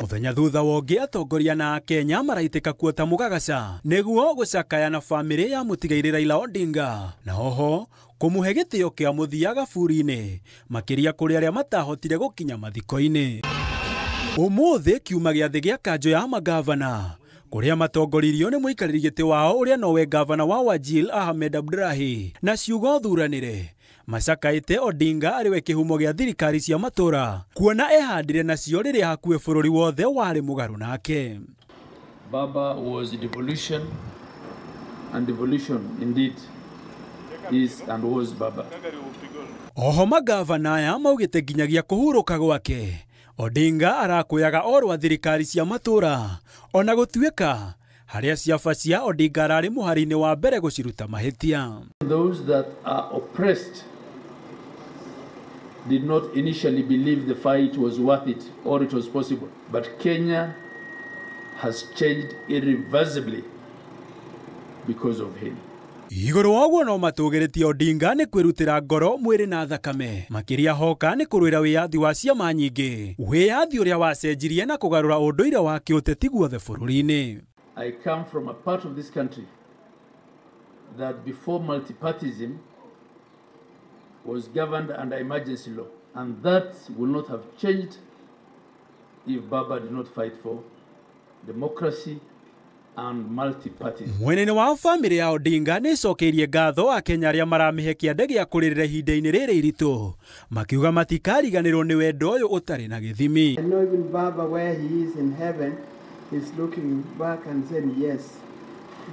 Mũthenya thutha wa ũngĩ atongoria na akenya maraitĩka kuota mũgagaca nĩguo gũcakaya na bamĩrĩ ya mũtigairĩ Raila Odinga na oho kũmũhe gĩtĩo kĩa mũthia gaburi-inĩ makĩria kũrĩ arĩa matahotire gũkinya mathiko-inĩ. Ũmũthĩ kiuma gĩathĩ gĩa kanjũ ya magavana kũrĩa matongoririo nĩ mũikarĩri gĩtĩ wao ũrĩa nowe gavana wa Wajir Ahmed Abdulahi na ciugo thuranĩre macakaĩte Odinga arĩwe kĩhumo gĩa thirikari cia matũra kuona ehandire nacio rĩrĩa hakuhĩ bũrũri wothe warĩ mũgarũ nake. Baba was devolution, and devolution indeed is and was Baba. Oho magavana aya maugĩte nginyagia kũhurũka gwake Odinga arakuyaga orwa thirikari cia matũra ona gũtuĩka harĩa ciaba cia Odinga ararĩ mũhari-inĩ wa mbere gũciruta mahĩtia. Those that are oppressed did not initially believe the fight was worth it or it was possible. But Kenya has changed irreversibly because of him. Igũrũ wa ũguo no matũgĩrĩtie Odinga nĩ kwĩrutĩra ngoro mwĩrĩ na thakame makĩria hoka nĩ kũrũĩra wĩyathi wa ciama nyingĩ, wĩyathi ũrĩa wacenjirie na kũgarũra ũndũire wa kĩũteti guothe bũrũri-inĩ. I come from a part of this country that before multipartyism was governed under emergency law, and that will not have changed if Baba did not fight for democracy and multi-partyism. Mwenene wa bamĩrĩ ya Odinga nĩ ĩcokeirie ngatho akenya arĩa maramĩhe kĩande gĩa kũrĩrĩra ihinda-inĩ rĩrĩ iritũ, makiuga matikariganĩrwo nĩ wendo ũyũ ũtarĩ na gĩthimi. I know even Baba, where he is in heaven, is looking back and saying, yes,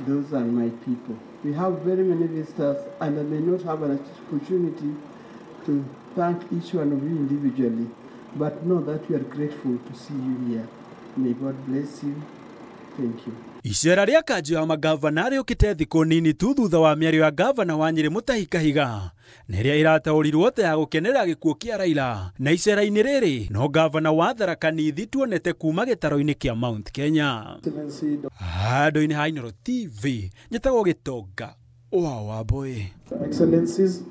those are my people. We have very many visitors, and I may not have an opportunity to thank each one of you individually, but know that we are grateful to see you here. May God bless you. Thank you. Icera rĩa kanjũ ya magavana rĩũkĩte thikũ nini tu thutha wa mĩario ya gavana wa Nyĩrĩ Mutahi Kahiga na ĩrĩa ĩrataũrirwo ta ya gũkenera gĩkuũ kĩa Raila. Na icera-inĩ rĩrĩ no gavana wa Tharaka Nithi tuonete kuma gĩtaro-inĩ kĩa Mount Kenya. Handũ-inĩ ha Inooro TV njĩtagwo Gĩtonga wa Wambũi. Excellencies,